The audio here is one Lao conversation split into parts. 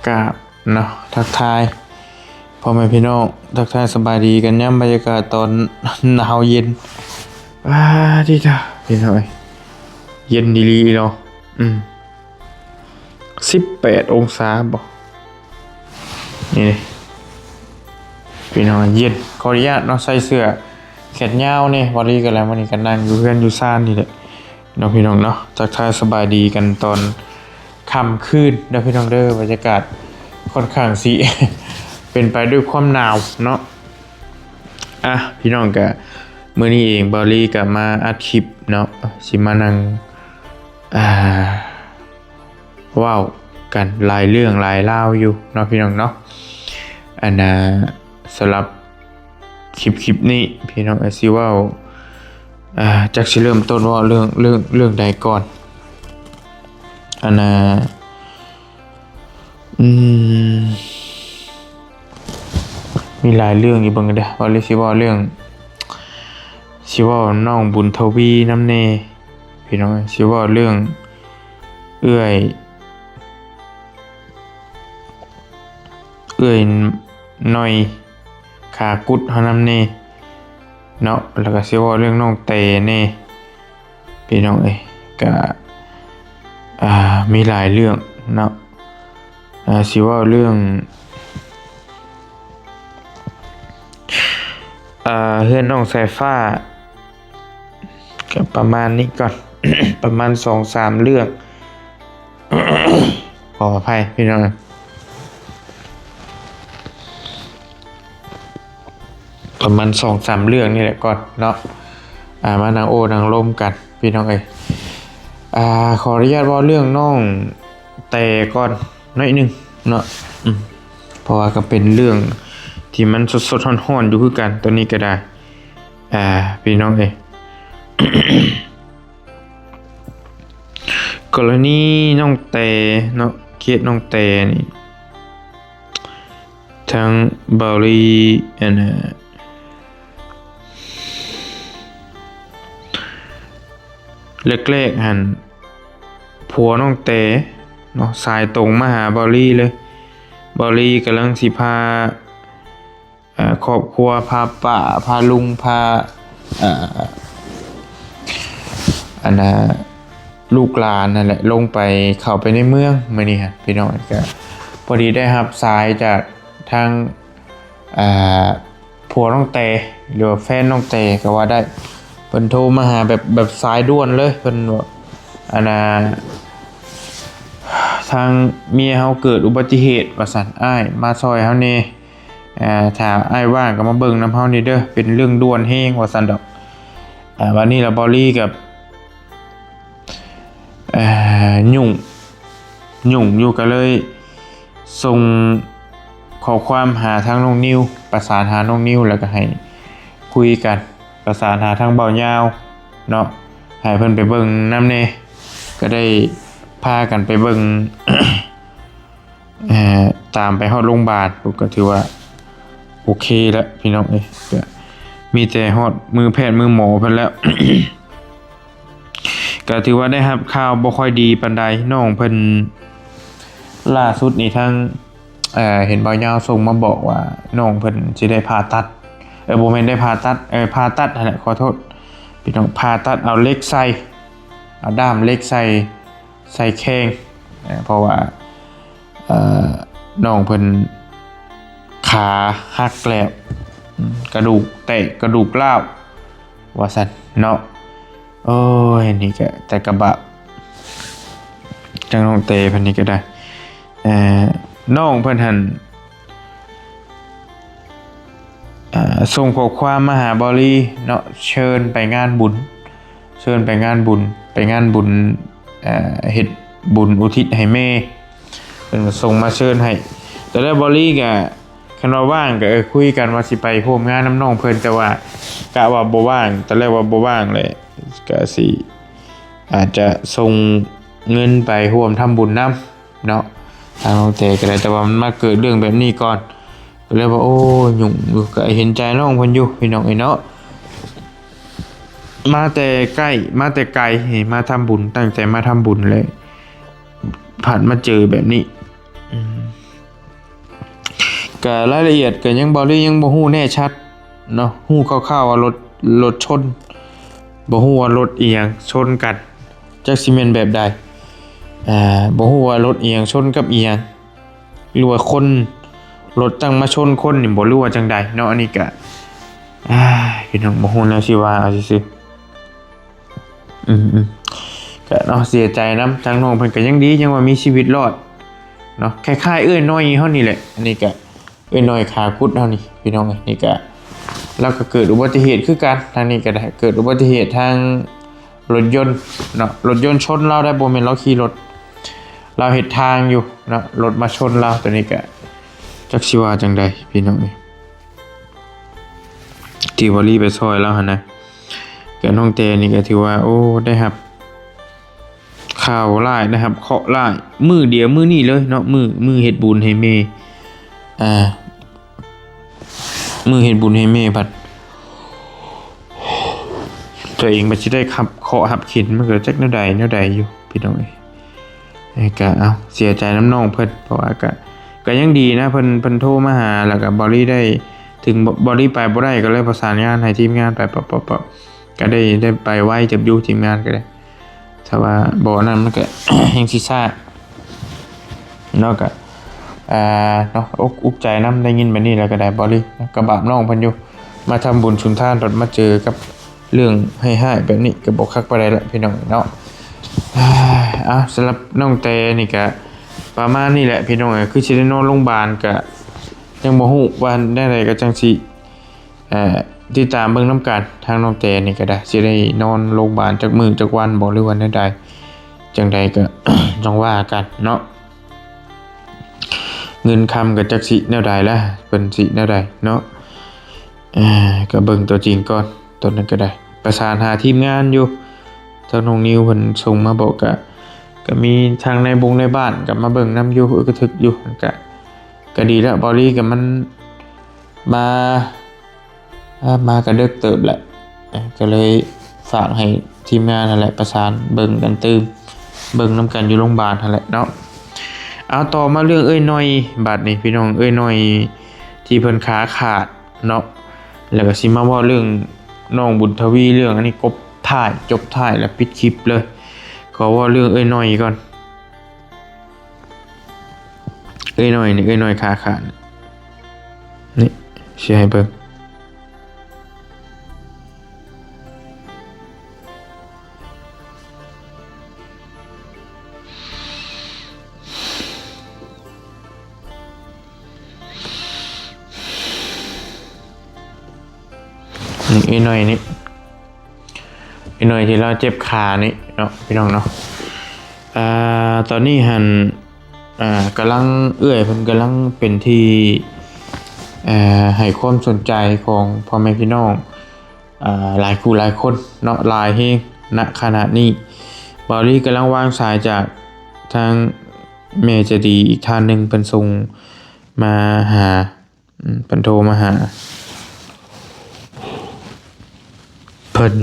ກາບເນາະ ທັກທາຍພໍ່ແມ່ພີ່ນ້ອງ ທັກທາຍສະບາຍດີກັນຍາມບັນຍາກາດຕອນໜາວເຢັນ. ອາ ດີເດີ ພີ່ນ້ອງເອີຍ ເຢັນດີໆເນາະ. ອືມ ສິບແປດອົງສາບໍ ນີ້ເດ້ ພີ່ນ້ອງ ເຢັນ. ຂໍອະນຸຍາດເນາະ ໃສ່ເສື້ອແຂນຍາວແດ່ ເວົ້າລີກໍແລ້ວ. ມື້ນີ້ກໍນັ່ງຢູ່ເຮືອນຢູ່ຊານນີ້ແຫຼະເນາະ ພີ່ນ້ອງເນາະ. ທັກທາຍສະບາຍດີກັນຕອນຄ່ຳຄືນເດີ ພີ່ນ້ອງເດີ. ບັນຍາກາດຄ່ອນຂ້າງຊິເປັນໄປດ້ວຍຄວາມໜາວເນາະ. ອ່ະ ພີ່ນ້ອງ ກະມື້ນີ້ເອງ ເບົາລີກະມາອັດຄລິບເນາະ ຊິມານັ່ງ ອ່າ ເວົ້າກັນຫຼາຍເລື່ອງຫຼາຍລາວຢູ່ເນາະ ພີ່ນ້ອງເນາະ. ອັນນ່າ ສຳລັບຄລິບ ຄລິບນີ້ ພີ່ນ້ອງເອີຍ ຊິເວົ້າ ອ່າ ຈັກຊິເລີ່ມຕົ້ນເວົ້າເລື່ອງ ເລື່ອງ ເລື່ອງໃດກ່ອນ. ອັນນ່າ ອືມ ມີຫຼາຍເລື່ອງຢູ່ ເບິ່ງກັນເດີ ວ່າເລີຍ ຊິເວົ້າເລື່ອງ ຊິເວົ້ານ້ອງບຸນທະວີນຳແດ່ ພີ່ນ້ອງເອີຍ ຊິເວົ້າເລື່ອງເອື້ອຍ ເອື້ອຍໜ້ອຍຂາກຸດເຮົານຳແດ່ເນາະ ແລ້ວກໍຊິເວົ້າເລື່ອງນ້ອງແຕແດ່ ພີ່ນ້ອງເອີຍ. ກະ ອ່າ ມີຫຼາຍເລື່ອງເນາະ ອ່າ ຊິເວົ້າເລື່ອງ ອ່າ ເຮືອນນ້ອງສາຍຟ້າ ກໍປະມານນີ້ກ່ອນ ປະມານສອງສາມເລື່ອງ ຂໍອະໄພພີ່ນ້ອງ ປະມານສອງສາມເລື່ອງນີ້ແຫຼະກ່ອນເນາະ. ອ່າ ມານັ່ງໂອ້ນັ່ງລົມກັນ ພີ່ນ້ອງເອີຍ. ອ່າ ຂໍອະນຸຍາດເວົ້າເລື່ອງນ້ອງແຕກ່ອນໜ້ອຍໜຶ່ງເນາະ ອືມ ເພາະວ່າກໍເປັນເລື່ອງທີ່ມັນສົດໆຮ້ອນໆຢູ່ຄືກັນ ຕອນນີ້ກໍໄດ້ ອ່າ ພີ່ນ້ອງເອີຍ. ກໍລະນີນ້ອງແຕເນາະ ເຄສນ້ອງແຕນີ້ ທາງເບົາລີ ອັນ ແລກໆຫັ້ນ ຜົວນ້ອງແຕເນາະ ສາຍຕົງມາຫາເບົາລີເລີຍ. ເບົາລີກຳລັງຊິພາ ເອີ ຄອບຄົວ ພາປ້າ ພາລຸງ ພາ ເອີ ອັນນ່າ ລູກຫຼານນັ້ນແຫຼະ ລົງໄປ ເຂົ້າໄປໃນເມືອງມື້ນີ້ຫັ້ນ ພີ່ນ້ອງ. ກໍພໍດີໄດ້ຮັບສາຍຈາກທາງ ເອີ ຜົວນ້ອງແຕ ຫຼືວ່າແຟນນ້ອງແຕກໍວ່າໄດ້ ເພິ່ນໂທມາຫາແບບ ແບບສາຍດ່ວນເລີຍ ເພິ່ນວ່າ ອັນນ່າ ທາງເມຍເຮົາເກີດອຸບັດຕິເຫດວ່າຊັ້ນ ອ້າຍມາຊ່ອຍເຮົາແດ່ ເອີ ຖ້າອ້າຍວ່າງກໍມາເບິ່ງນຳເຮົານີ້ເດີ ເປັນເລື່ອງດ່ວນແຮງວ່າຊັ້ນດອກ. ເອີ ບາດນີ້ລະເບົາລີກໍ ເອີ ຫຍຸ້ງ ຫຍຸ້ງຢູ່ ກໍເລີຍສົ່ງຂໍ້ຄວາມຫາທາງນ້ອງນິວ ປະສານຫານ້ອງນິວ ແລ້ວກໍໃຫ້ຄຸຍກັນ ປະສານຫາທາງເບົາຍາວເນາະ ໃຫ້ເພິ່ນໄປເບິ່ງນຳແດ່ ກໍໄດ້ພາກັນໄປເບິ່ງ ເອີ ຕາມໄປຮອດໂຮງບານ ກໍຖືວ່າໂອເຄແລ້ວ ພີ່ນ້ອງເອີຍ. ກໍມີແຕ່ຮອດມືແພດມືໝໍເພິ່ນແລ້ວ ກໍຖືວ່າໄດ້ຮັບຂ່າວບໍ່ຄ່ອຍດີປານໃດ ນ້ອງເພິ່ນ ລ່າສຸດນີ້ທາງ ເອີ ເຫັນບ່າວຍາວສົ່ງມາບອກວ່າ ນ້ອງເພິ່ນຊິໄດ້ຜ່າຕັດ ເອີ ບໍ່ແມ່ນໄດ້ຜ່າຕັດ ເອີ ຜ່າຕັດຫັ້ນແຫຼະ ຂໍໂທດ ພີ່ນ້ອງ ຜ່າຕັດເອົາເຫຼັກໃສ່ ເອົາດ້າມເຫຼັກໃສ່ ໃສ່ແຂ້ງ ເອີ ເພາະວ່າ ເອີ ນ້ອງເພິ່ນຂາຫັກແລ້ວ ອືມ ກະດູກແຕກ ກະດູກລ້າວ ວ່າຊັ້ນເນາະ. ໂອ້ຍ ນີ້ກະແຕ່ກະບາບ ທາງນ້ອງແຕເພິ່ນນີ້ກະໄດ້ ເອີ ນ້ອງເພິ່ນຫັ້ນ ເອີ ສົ່ງຂໍ້ຄວາມມາຫາເບົາລີເນາະ ເຊີນໄປງານບຸນ ເຊີນໄປງານບຸນ ໄປງານບຸນ ເອີ ເຮັດບຸນອຸທິດໃຫ້ແມ່ ເພິ່ນກໍສົ່ງມາເຊີນໃຫ້. ຕອນແລກເບົາລີກະ ຄັນວ່າວ່າງກໍ ເອີ ຄຸຍກັນວ່າຊິໄປຮ່ວມງານນຳນ້ອງເພິ່ນ ແຕ່ວ່າກະວ່າບໍ່ວ່າງ ຕອນແລກວ່າບໍ່ວ່າງແຫຼະ ກະຊິອາດຈະສົ່ງເງິນໄປຮ່ວມທຳບຸນນຳ ເນາະ ທາງນ້ອງແຕກໍໄດ້ ແຕ່ວ່າມັນມາເກີດເລື່ອງແບບນີ້ກ່ອນ ກໍເລີຍວ່າ ໂອ້ ຫຍຸ້ງຢູ່ ກໍເຫັນໃຈນ້ອງເພິ່ນຢູ່ ພີ່ນ້ອງເອີຍເນາະ ມາແຕ່ໃກ້ ມາແຕ່ໄກ ມາທຳບຸນ ຕັ້ງໃຈມາທຳບຸນເລີຍ ພັດມາເຈີແບບນີ້ ອືມ ກະລາຍລະອຽດກະຍັງ ເບົາລີຍັງບໍ່ຮູ້ແນ່ຊັດເນາະ, ຮູ້ຄ່າວໆວ່າລົດ ລົດຊົນ, ບໍ່ຮູ້ວ່າລົດອີ່ຫຍັງຊົນກັນ ຈັກຊິແມ່ນແບບໃດ. ອ່າ ບໍ່ຮູ້ວ່າລົດອີ່ຫຍັງຊົນກັບອີ່ຫຍັງ ຫຼືວ່າຄົນ ລົດຕັ້ງມາຊົນຄົນນີ້ບໍ່ ຫຼືວ່າຈັ່ງໃດເນາະ. ອັນນີ້ກະ ອ້າຍ ພີ່ນ້ອງ ບໍ່ຮູ້ແນວຊິວ່າ ເອົາຊື່ໆ. ອືມໆ ກະເນາະ ເສຍໃຈນຳ ທາງນ້ອງເພິ່ນກະຍັງດີ ຍັງວ່າມີຊີວິດລອດເນາະ, ຄ້າຍໆເອື້ອຍນ້ອຍເຮົານີ້ແຫຼະ. ອັນນີ້ກະເອື້ອຍນ້ອຍຂາກຸດເຮົານີ້ ພີ່ນ້ອງເອີຍ. ນີ້ກະ ລາວກະເກີດອຸບັດຕິເຫດຄືກັນ, ທາງນີ້ກະໄດ້ເກີດອຸບັດຕິເຫດທາງລົດຍົນເນາະ, ລົດຍົນຊົນລາວໄດ້ ບໍ່ແມ່ນລາວຂີ່ລົດ, ລາວເຮັດທາງຢູ່ເນາະ ລົດມາຊົນລາວ. ໂຕນີ້ກະຈັກຊິວ່າຈັ່ງໃດ ພີ່ນ້ອງເອີຍ. ທີ່ເບົາລີໄປຊ່ອຍລາວຫັ້ນນະ ກະນ້ອງແຕນີ້ກະຖືວ່າ ໂອ້ ໄດ້ຮັບຂ່າວຮ້າຍ ໄດ້ຮັບເຄາະຮ້າຍ ມື້ດຽວມື້ນີ້ເລີຍເນາະ, ມື້ ມື້ເຮັດບຸນໃຫ້ແມ່ ອ່າ ມື້ເຮັດບຸນໃຫ້ແມ່ ບັດຕົວເອງບັດຊິໄດ້ຮັບເຄາະຮັບເຂັນ ມັນກະຈັກແນວໃດແນວໃດຢູ່ ພີ່ນ້ອງເອີຍ. ເອີ ກະ ເອົ້າ ເສຍໃຈນຳນ້ອງເພິ່ນ ເພາະວ່າກະ ກະຍັງດີນະ ເພິ່ນ ເພິ່ນໂທມາຫາ ແລ້ວກະເບົາລີໄດ້ ເຖິງເບົາລີໄປບໍ່ໄດ້ ກະເລີຍປະສານງານໃຫ້ທີມງານໄປ ປະ ປະ ປະ ກະໄດ້ ໄດ້ໄປໄວເຕີບຢູ່ ທີມງານກະໄດ້. ຖ້າວ່າບໍ່ນັ້ນມັນກະແຮ່ງຊິຊ້າເນາະ. ກະ ອ່າ ເນາະ ອົກ ອຸກໃຈນຳ ໄດ້ຍິນແບບນີ້ແລ້ວກະໄດ້ ເບົາລີ ກະບາບນ້ອງເພິ່ນຢູ່ ມາທຳບຸນສຸນທານ ບັດມາເຈີກັບ ເລື່ອງຮ້າຍໆແບບນີ້ກະບໍ່ຄັກປານໃດລະ ພີ່ນ້ອງເນາະ. ເອົ້າ ສຳລັບນ້ອງແຕນີ້ກະປະມານນີ້ແຫຼະ ພີ່ນ້ອງເອີຍ. ຄືຊິໄດ້ນອນໂລງບານກະຍັງບໍ່ຮູ້ວ່າແນວໃດ ກະຈັ່ງຊິ ເອີ ຕິດຕາມເບິ່ງນຳກັນ. ທາງນ້ອງແຕນີ້ກະໄດ້ ຊິໄດ້ນອນໂລງບານຈັກມື້ຈັກວັນບໍ່ ຫຼືວ່າແນວໃດ ຈັ່ງໃດກະຈັ່ງວ່າກັນເນາະ. ເງິນຄຳກະຈັກຊິແນວໃດລະ ເພິ່ນຊິແນວໃດເນາະ. ເອີ ກະເບິ່ງຕົວຈິງກ່ອນ ໂຕນັ້ນກະໄດ້ ປະສານຫາທີມງານຢູ່. ທາງນ້ອງນິວເພິ່ນສົ່ງມາບອກກະ ກະມີທາງໃນບົງໃນບ້ານກະມາເບິ່ງນຳຢູ່ ເອີ ກະຖືກຢູ່. ກະ ກະດີລະ ເບົາລີກະມັນມາ ອ່າ ມາກະເດິກເຕີບແຫຼະ ກະເລີຍຝາກໃຫ້ທີມງານຫັ້ນແຫຼະ ປະສານເບິ່ງກັນຕື່ມ ເບິ່ງນຳກັນຢູ່ໂລງບານຫັ້ນແຫຼະເນາະ. ເອົາ ຕໍ່ມາເລື່ອງເອື້ອຍໜ້ອຍບາດນີ້ ພີ່ນ້ອງ. ເອື້ອຍໜ້ອຍທີ່ເພິ່ນຂາຂາດເນາະ ແລ້ວກະຊິມາເວົ້າເລື່ອງນ້ອງບຸນທະວີ ເລື່ອງອັນນີ້ກົບທ້າຍ ຈົບທ້າຍ ແລ້ວປິດຄລິບເລີຍ. ຂໍເວົ້າເລື່ອງເອື້ອຍໜ້ອຍກ່ອນ. ເອື້ອຍນ້ອຍນີ້ ເອື້ອຍນ້ອຍຂາຂາດນີ້ ຊິໃຫ້ເບິ່ງ ນີ້ ເອື້ອຍນ້ອຍນີ້ ອີກໜ້ອຍທີ່ລາວເຈັບຂານີ້ເນາະ ພີ່ນ້ອງເນາະ. ອ່າ ຕອນນີ້ຫັ້ນ ອ່າ ກຳລັງ ເອື້ອຍເພິ່ນກຳລັງເປັນທີ່ ເອີ ໃຫ້ຄວາມສົນໃຈຂອງພໍ່ແມ່ພີ່ນ້ອງ ອ່າ ຫຼາຍຄູ່ຫຼາຍຄົນເນາະ ຫຼາຍແຮງ ນະຂະນະນີ້. ເບົາລີກຳລັງວາງສາຍຈາກທາງແມ່ໃຈດີອີກທ່ານໜຶ່ງ ເພິ່ນສົ່ງມາຫາ ອືມ ເພິ່ນໂທມາຫາ ເພິ່ນ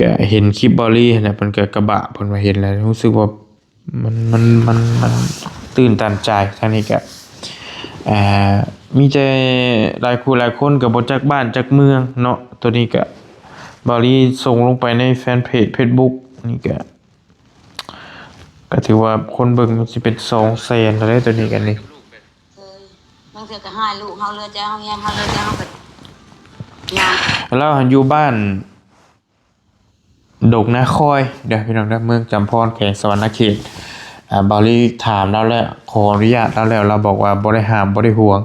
ກະເຫັນຄລິບເບົາລີຫັ້ນແຫຼະ ເພິ່ນກະກະບາບ ເພິ່ນວ່າເຫັນແລ້ວຮູ້ສຶກວ່າມັນ ມັນ ມັນ ມັນຕື່ນຕັນໃຈ. ທາງນີ້ກະ ເອີ ມີແຕ່ຫຼາຍຄູ່ຫຼາຍຄົນກະບໍ່ຈັກບ້ານຈັກເມືອງເນາະ ໂຕນີ້ກະເບົາລີສົ່ງລົງໄປໃນແຟນເພຈເຟສບຸກນີ້ກະ ກະຖືວ່າຄົນເບິ່ງຊິເປັນສອງແສນແລ້ວເດ້ ໂຕນີ້ກະນີ້. ບາງເທື່ອກໍຮ້າຍລູກເຮົາເລີຍ ໃຈເຮົາແຍງເຮົາເລີຍ ໃຈເຮົາກໍຍາມ ລາວຫັ້ນຢູ່ບ້ານດົງນາຄອຍເດີພີ່ນ້ອງເດີ ເມືອງຈຳພອນ ແຂວງສະຫວັນນະເຂດ. ອ່າ ເບົາລີຖາມລາວແລ້ວ ຂໍອະນຸຍາດລາວແລ້ວ ລາວບອກວ່າບໍ່ໄດ້ຫ້າມ ບໍ່ໄດ້ຫວງ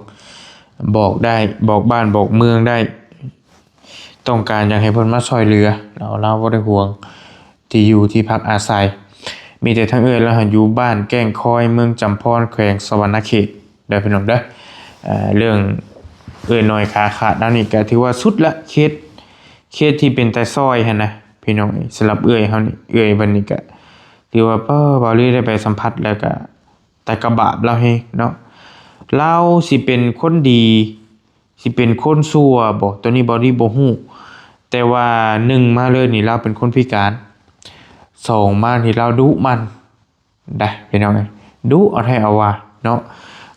ບອກໄດ້ ບອກບ້ານບອກເມືອງໄດ້ ຕ້ອງການຢາກໃຫ້ເພິ່ນມາຊ່ອຍເຫຼືອ ລາວ ລາວບໍ່ໄດ້ຫວງ ທີ່ຢູ່ທີ່ພັກອາໄສ. ມີແຕ່ທາງເອື້ອຍລາວຫັ້ນຢູ່ບ້ານແກ້ງຄອຍ ເມືອງຈຳພອນ ແຂວງສະຫວັນນະເຂດເດີພີ່ນ້ອງເດີ. ເອີ ເລື່ອງເອື້ອຍນ້ອຍຂາຂາດເຮົານີ້ກະຖືວ່າສຸດລະ ເຄສ ເຄສທີ່ເປັນຕາຊ່ອຍຫັ້ນນະພີ່ນ້ອງເອີຍ. ສຳລັບເອື້ອຍເຮົານີ້ ເອື້ອຍເພິ່ນນີ້ກະຖືວ່າ ເອີ ເບົາລີໄດ້ໄປສຳຜັດແລ້ວກະ ແຕ່ກະບາບລາວແຮງເນາະ. ລາວຊິເປັນຄົນດີ ຊິເປັນຄົນຊົ່ວບໍ່ ໂຕນີ້ເບົາລີບໍ່ຮູ້ ແຕ່ວ່າໜຶ່ງມາເລີຍນີ້ ລາວເປັນຄົນພິການ ສອງມານີ້ລາວດຸໝັ່ນໄດ໋ພີ່ນ້ອງເອີຍ ດຸເອົາແທ້ເອົາວ່າເນາະ.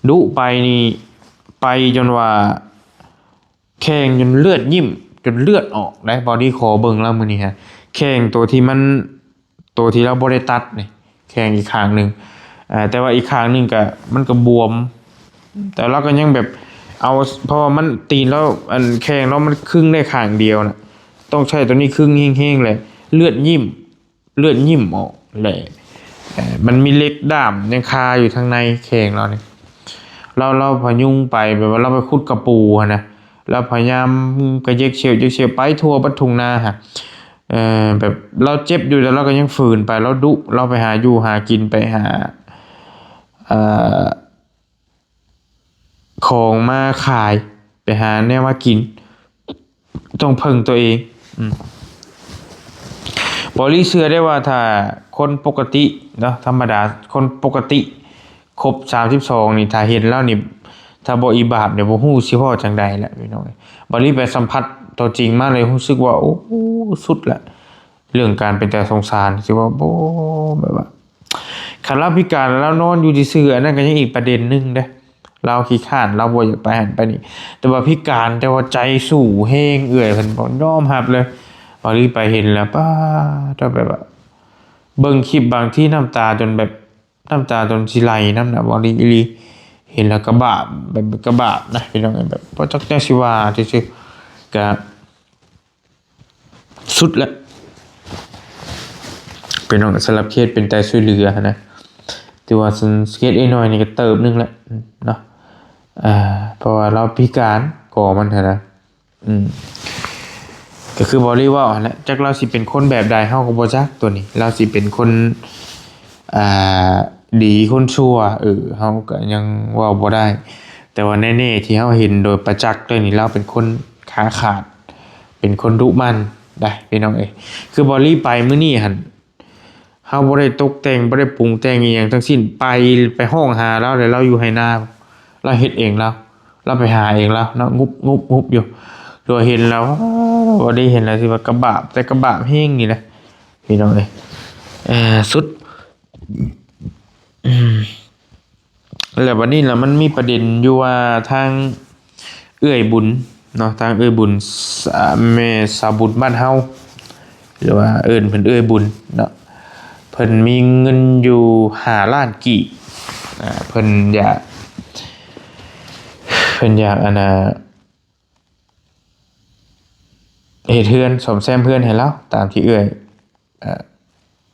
ດຸໄປນີ້ ໄປຈົນວ່າ ແຂ້ງຈົນເລືອດຍິ້ມ ຈົນເລືອດອອກໄດ໋. ເບົາດີຂໍເບິ່ງແລ້ວມື້ນີ້ຮະ ແຂ້ງໂຕທີ່ມັນ ໂຕທີ່ລາວບໍ່ໄດ້ຕັດນີ້ ແຂ້ງອີກຂ້າງໜຶ່ງ ເອີ ແຕ່ວ່າອີກຂ້າງໜຶ່ງກະ ມັນກະບວມ ແຕ່ລາວກະຍັງແບບເອົາ ເພາະວ່າມັນ ຕີນລາວ ອັນ ແຂ້ງລາວມັນຄຶງໄດ້ຂ້າງດຽວນະ ຕ້ອງໃຊ້ໂຕນີ້ຄຶງແຮງໆ ແຫຼະ ເລືອດຍິ້ມ ເລືອດຍິ້ມອອກແຫຼະ ເອີ ມັນມີເຫຼັກດ້າມຍັງຄາຢູ່ທາງໃນແຂ້ງລາວນີ້ ລາວ ລາວພະຍຸງໄປ ແບບວ່າລາວໄປຂຸດກະປູຫັ້ນນະ ລາວພະຍາຍາມກະເຢກເຊວ ເຢກເຊວ ໄປທົ່ວບັດທົ່ງນາຫັ້ນ ເອີ ແບບລາວເຈັບຢູ່ ແຕ່ລາວກະຍັງຝືນໄປ ລາວດຸ ລາວໄປຫາຢູ່ຫາກິນ ໄປຫາ ເອີ ຂອງມາຂາຍ ໄປຫາແນວມາກິນ ຕ້ອງເພິ່ງຕົວເອງ. ອືມ ເບົາລີເຊື່ອໄດ້ວ່າ ຖ້າຄົນປົກກະຕິເນາະ ທຳມະດາ ຄົນປົກກະຕິຄົບສາມສິບສອງນີ້ ຖ້າເຫັນແລ້ວນີ້ ຖ້າບໍ່ອີບາບນີ້ ບໍ່ຮູ້ຊິເວົ້າຈັ່ງໃດລະ ພີ່ນ້ອງເອີຍ. ເບົາລີໄປສຳຜັດຕົວຈິງມາເລີຍ ຮູ້ສຶກວ່າ ໂອ້ ສຸດລະ ເລື່ອງການເປັນຕາສົງສານ ຊິວ່າ ໂອ້ ແບບວ່າ ຄັນລາວພິການ ລາວນອນຢູ່ຊື່ໆ ອັນນັ້ນກະຍັງອີກປະເດັນໜຶ່ງເດ້ ລາວຂີ້ຄ້ານ ລາວບໍ່ຢາກໄປຫັ້ນໄປນີ້ ແຕ່ວ່າພິການ ແຕ່ວ່າໃຈສູ້ແຮງ ເອື້ອຍເພິ່ນບໍ່ຍອມຮັບເລີຍ. ເບົາລີໄປເຫັນແລ້ວ ປ້າດ ແບບວ່າ ເບິ່ງຄລິບບາງທີນ້ຳຕາຈົນແບບ ນ້ຳຕາຈົນຊິໄຫຼນຳນະ ເບົາລີອີ່ຫຼີ. ເຫັນແລ້ວກະບາບ ແບບກະບາບນະ ພີ່ນ້ອງເອີຍ ແບບບໍ່ຈັກແນວຊິວ່າຊື່ໆ ກະ ສຸດລະ ພີ່ນ້ອງ. ສຳລັບເຄສເປັນຕາຊ່ວຍເຫຼືອຫັ້ນນະ ຖືວ່າເຄສນ້ອຍໆນີ້ກະເຕີບໜຶ່ງລະເນາະ ເພາະວ່າລາວພິການ ກໍມັນຫັ້ນນະ ອືມ ກະຄືເບົາລີເວົ້າຫັ້ນແຫຼະ ຈັກລາວຊິເປັນຄົນແບບໃດ ເຮົາກະບໍ່ຈັກໂຕນີ້ ລາວຊິເປັນຄົນ ອ່າ ດີຄົນຊົ່ວ ເອີ ເຮົາກະຍັງເວົ້າບໍ່ໄດ້ ແຕ່ວ່າແນ່ໆ ທີ່ເຮົາເຫັນໂດຍປະຈັກເລີຍນີ້ ລາວເປັນຄົນຂາຂາດ ເປັນຄົນດຸໝັ່ນໄດ໋ ພີ່ນ້ອງເອີຍ. ຄືເບົາລີໄປມື້ນີ້ຫັ້ນ ເຮົາບໍ່ໄດ້ຕົກແຕ່ງ ບໍ່ໄດ້ປຸງແຕ່ງອີ່ຫຍັງທັງສິ້ນ ໄປ ໄປຮ້ອງຫາລາວ ແລ້ວລາວຢູ່ໄຮ່ນາ ລາວເຮັດເອງລາວ ລາວໄປຫາເອງລາວເນາະ ງຸບງຸບງຸບຢູ່ ໂດຍເຫັນແລ້ວ ເບົາລີເຫັນແລ້ວຊິວ່າກະບາບ ແຕ່ກະບາບແຮງນີ້ແຫຼະ ພີ່ນ້ອງເອີຍ ເອີ ສຸດ ແລ້ວບັດນີ້ລະ ມັນມີປະເດັນຢູ່ວ່າທາງເອື້ອຍບຸນເນາະ ທາງເອື້ອຍບຸນ ສ- ແມ່ສາວບຸນບ້ານເຮົາ ຫຼືວ່າເອີ້ນເພິ່ນເອື້ອຍບຸນເນາະ ເພິ່ນມີເງິນຢູ່ຫ້າລ້ານກີບ ເພິ່ນຢາກ ເພິ່ນຢາກ ອັນນ່າ ເຮັດເຮືອນ ສ້ອມແຊມເຮືອນໃຫ້ລາວ ຕາມທີ່ເອື້ອຍ ເອີ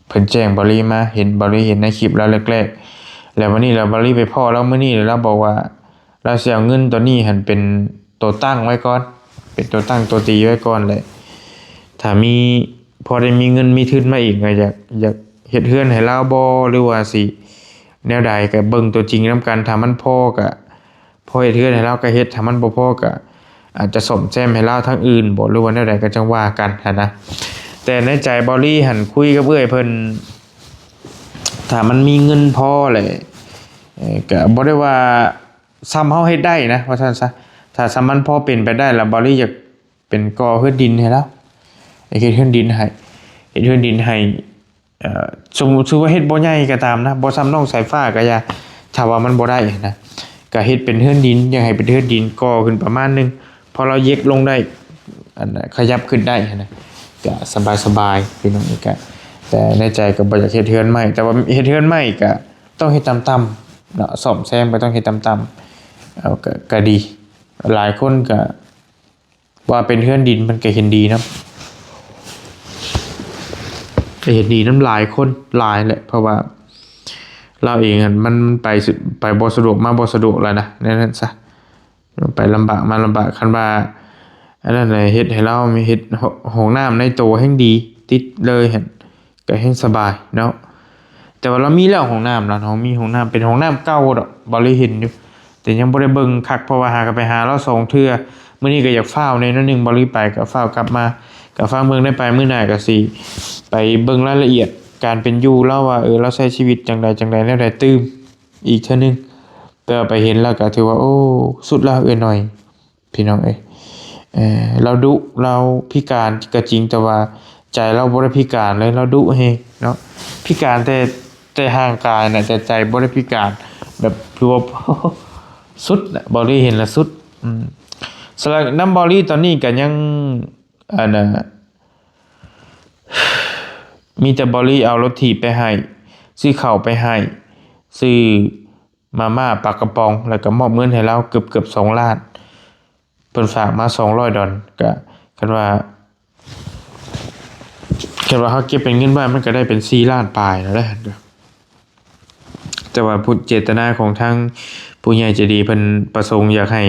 ເພິ່ນແຈ້ງເບົາລີມາ ເຫັນ ເບົາລີເຫັນໃນຄລິບລາວແລກໆ ແລ້ວວັນນີ້ລະ ເບົາລີໄປພໍ້ລາວມື້ນີ້ ລາວບອກວ່າ ລາວຊິເອົາເງິນໂຕນີ້ຫັ້ນເປັນໂຕຕັ້ງໄວ້ກ່ອນ ເປັນໂຕຕັ້ງໂຕຕີໄວ້ກ່ອນ ແລະ ຖ້າມີ ພໍໄດ້ມີເງິນມີທຶນມາອີກ ກະຢາກ ຢາກເຮັດເຮືອນໃຫ້ລາວບໍ່ ຫຼືວ່າຊິແນວໃດ ກະເບິ່ງຕົວຈິງນຳກັນ ຖ້າມັນພໍກະ ພໍເຮັດເຮືອນໃຫ້ລາວກະເຮັດ ຖ້າມັນບໍ່ພໍກະອາດຈະສ້ອມແຊມໃຫ້ລາວທາງອື່ນບໍ ຫຼືວ່າແນວໃດກະຈັ່ງວ່າກັນຫັ້ນນະ. ແຕ່ໃນໃຈເບົາລີຫັ້ນ ຄຸຍກັບເອື້ອຍເພິ່ນ ຖ້າມັນມີເງິນພໍແຫຼະ ເອີ ກະບໍ່ໄດ້ວ່າ ສ່ຳເຮົາເຮັດໄດ້ນະ ວ່າຊັ້ນຊະ. ຖ້າສ່ຳມັນພໍເປັນໄປໄດ້ລະ ເບົາລີຢາກເປັນກໍ່ເຮືອນດິນໃຫ້ລາວ ຢາກເຮັດເຮືອນດິນໃຫ້ ເຮັດເຮືອນດິນໃຫ້ ເອີ ສົມມຸດວ່າເຮັດບໍ່ໃຫຍ່ກະຕາມນະ ບໍ່ສ່ຳນ້ອງສາຍຟ້າກະຢ່າ ຖ້າວ່າມັນບໍ່ໄດ້ຫັ້ນນະ ກະເຮັດເປັນເຮືອນດິນ ຢາກໃຫ້ເປັນເຮືອນດິນກໍ່ຂຶ້ນປະມານໜຶ່ງ ພໍລາວເຢກລົງໄດ້ ອັນ ຂະຫຍັບຂຶ້ນໄດ້ຫັ້ນນະ ກະສະບາຍໆ ພີ່ນ້ອງ ກະ ແຕ່ໃນໃຈກະບໍ່ຢາກເຮັດເຮືອນໃໝ່ ແຕ່ວ່າເຮັດເຮືອນໃໝ່ກະຕ້ອງເຮັດຕ່ຳໆເນາະ ສ້ອມແຊມກະຕ້ອງເຮັດຕ່ຳໆ ເອົາ ກະ ກະດີ ຫຼາຍຄົນກະ ວ່າເປັນເຮືອນດິນ ເພິ່ນກະເຫັນດີນຳ ກະເຫັນດີນຳຫຼາຍຄົນຫຼາຍແຫຼະ ເພາະວ່າລາວເອງຫັ້ນ ມັນໄປ ໄປບໍ່ສະດວກ ມາບໍ່ສະດວກແລ້ວນະ ແນວນັ້ນຊະ ໄປລຳບາກມາລຳບາກ. ຄັນວ່າອັນນັ້ນແຫຼະ ເຮັດໃຫ້ລາວມີ ເຮັດຫ້ອງ ຫ້ອງນ້ຳໃນໂຕແຮ່ງດີ ຕິດເລີຍຫັ້ນ ກະແຮ່ງສະບາຍເນາະ. ແຕ່ວ່າລາວມີແລ້ວຫ້ອງນ້ຳ ລາວມີຫ້ອງນ້ຳ ເປັນຫ້ອງນ້ຳເກົ່າດອກ ເບົາລີເຫັນຢູ່ ແຕ່ຍັງບໍ່ໄດ້ເບິ່ງຄັກ ເພາະວ່າຫາກະໄປຫາລາວສອງເທື່ອ ມື້ນີ້ກະຢາກຟ້າວແດ່ໜ້ອຍໜຶ່ງ ເບົາລີໄປກະຟ້າວກັບມາ ກະຟັງເບິ່ງໄດ້ໄປ ມື້ໜ້າກະຊິໄປເບິ່ງລາຍລະອຽດການເປັນຢູ່ລາວວ່າ ເອີ ລາວໃຊ້ຊີວິດຈັ່ງໃດຈັ່ງໃດແນວໃດຕື່ມອີກເທື່ອໜຶ່ງ. ແຕ່ວ່າໄປເຫັນແລ້ວກະຖືວ່າ ໂອ້ ສຸດລະເອື້ອຍໜ້ອຍ ພີ່ນ້ອງເອີຍ ເອີ ລາວດຸ ລາວພິການກະຈິງ ແຕ່ວ່າໃຈລາວບໍ່ໄດ້ພິການເລີຍ ລາວດຸແຮງເນາະ ພິການແຕ່ ແຕ່ຮ່າງກາຍນະ ແຕ່ໃຈບໍ່ໄດ້ພິການ ແບບຖືວ່າ ສຸດແຫຼະ ເບົາຫຼີເຫັນແລ້ວສຸດ. ອືມ ສຳລັບນຳເບົາຫຼີຕອນນີ້ກໍຍັງ ອັນນ່າ ມີແຕ່ເບົາຫຼີເອົາລົດຖີບໄປໃຫ້ ຊື້ເຂົ້າໄປໃຫ້ ຊື້ມາມ່າ ປາກະປ໋ອງ ແລ້ວກໍມອບເງິນໃຫ້ລາວເກືອບໆສອງລ້ານ. ເພິ່ນຝາກມາສອງຮ້ອຍດອນ ກະຄັນວ່າ ຄັນວ່າເຮົາເກັບເປັນເງິນບາດ ມັນກະໄດ້ເປັນສີ່ລ້ານປາຍແລ້ວເດ້. ແຕ່ວ່າຜູ້ ເຈດຕະນາຂອງທາງຜູ້ໃຫຍ່ໃຈດີ ເພິ່ນປະສົງຢາກໃຫ້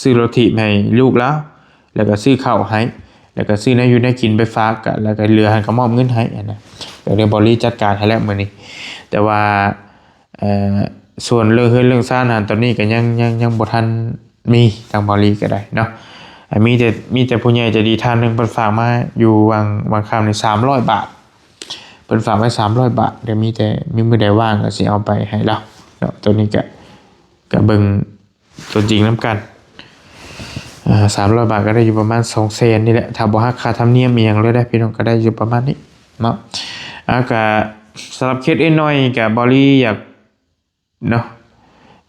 ຊື້ລົດຖີບໃຫ້ລູກລາວ ແລ້ວກະຊື້ເຂົ້າໃຫ້ ແລ້ວກະຊື້ແນວຢູ່ແນວກິນໄປຝາກ ກະ ແລ້ວກະເຫຼືອຫັ້ນກະມອບເງິນໃຫ້ຫັ້ນນະ. ດຽວເບົາຫຼີຈັດການໃຫ້ແລ້ວມື້ນີ້ ແຕ່ວ່າ ເອີ ສ່ວນເລື່ອງເຮືອນເລື່ອງຊານຫັ້ນ ຕອນນີ້ກໍຍັງ ຍັງ ຍັງບໍ່ທັນມີ ທາງເບົາຫຼີກໍໄດ້ເນາະ. ອ່າ ມີແຕ່ ມີແຕ່ຜູ້ໃຫຍ່ໃຈດີທ່ານໜຶ່ງ ເພິ່ນຝາກມາຢູ່ຫວ່າງ ຫວ່າງຄ່ຳນີ້ສາມຮ້ອຍບາດ ເພິ່ນຝາກໄວ້ສາມຮ້ອຍບາດ. ດຽວມີແຕ່ ມີມື້ໃດວ່າງກໍຊິເອົາໄປໃຫ້ລາວເນາະ. ໂຕນີ້ກໍ ກໍເບິ່ງຕົວຈິງນຳກັນ. ອ່າ ສາມຮ້ອຍບາດກໍໄດ້ຢູ່ປະມານສອງແສນນີ້ແຫຼະ ຖ້າບໍ່ຫັກຄ່າທຳນຽມອີ່ຫຍັງເລີຍເດ້ພີ່ນ້ອງ ກໍໄດ້ຢູ່ປະມານນີ້ເນາະ. ອ່າ ກໍສຳລັບເຄສເອື້ອຍນ້ອຍ ກໍເບົາຫຼີຢາກ ເນາະ